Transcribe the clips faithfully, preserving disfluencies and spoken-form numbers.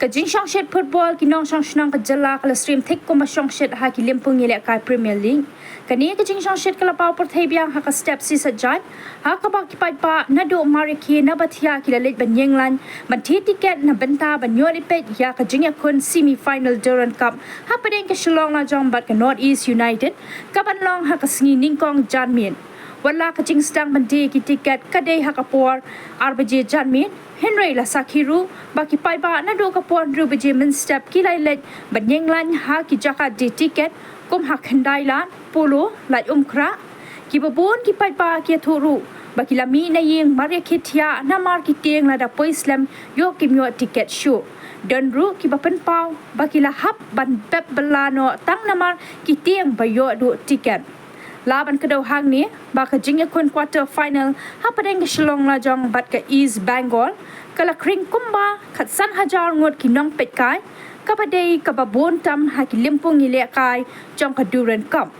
Ka jingshongshit football ki nongshong shnong ka jylla ka la syriem thik kumba shongshit ha ki lympung ïalehkai Premier League. Kane ka jingshongshit ka la paw pyrthei biang ha ka step shi saitjaiñ, ha kaba ki paidbah naduh Mariakhe na Bathiah ki la leit ban ïeng lain ban thied tiket na bynta ban ïoh leit peit ïa ka jingïakhun semi final Durand Cup hapdeng ka Shillong Lajong bad ka North East United, kaban long ha ka sngi Nyngkong janmiet. Wat la ka jingsdang ban die ki tiket ka dei ha ka por ar baje janmiet, hynrei la sakhi ruh ba ki paidbah naduh ka por hynriew baje mynstep ki la leit ban ïeng lain ha ki jaka die tiket kum ha Khyndailad, Polo, Laitumkhrah. Kiba bun ki paidbah ki ïathuh ruh ba ki la mih na ïing mar ïa ki thiah namar ki tieng lada poi slem ïoh kim ïoh tiket shuh. Don ruh kiba pynpaw ba ki la hap ban bep bylla noh tang namar ki tieng ba ïoh duh tiket. La ban kdew hangne ba ka jingïakhun quarter final hapdeng ka Shillong Lajong bad ka East Bengal ka la khring kumba khatsan hajar ngut ki nongpeitkai, kaba dei kaba bun tam ha ki lympung ïalehkai jong ka Durand Cup.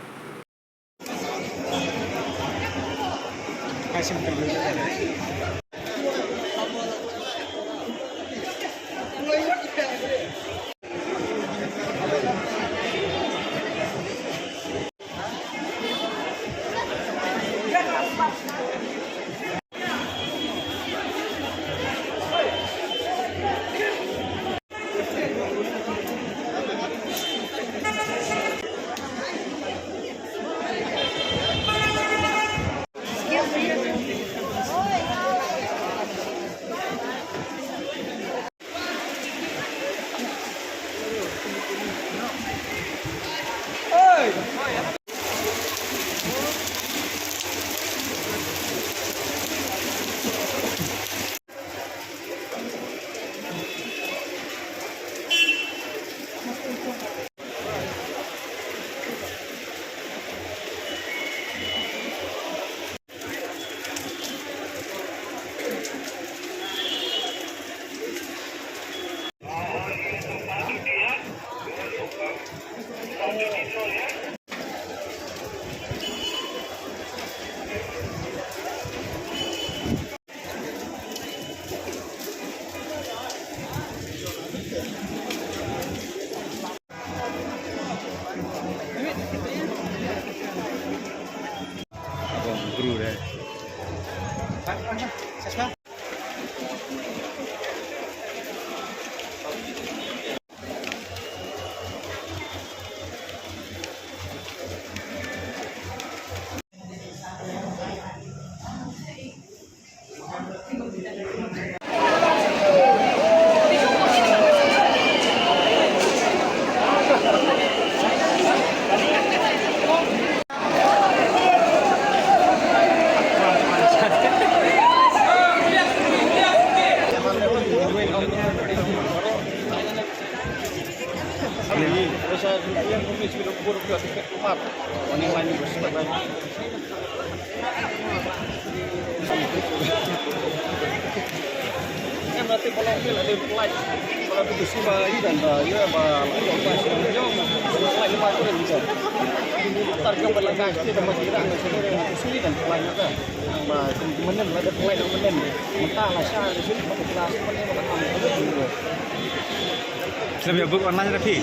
Slim ïa book online da phi?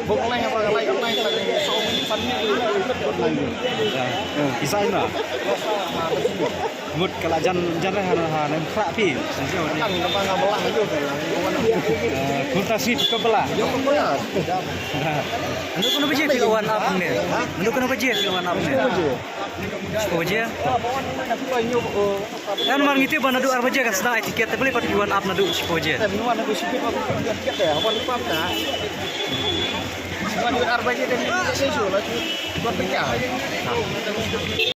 Book online apa online online ta so pan ni online. Ya. Isa ina. Mut ka la jan jan ha ha nem khra phi. Kan ka ba nga belah ju ka la. Kunta si ka belah. Yo ko ya. Ando kono baje phi wan up ne? Ando kono baje phi wan up ne? Shiphew baje? Namar ngi tip ba naduh ar baje kan sdang ai tiket, te balei pat phi wan up naduh shiphew baje?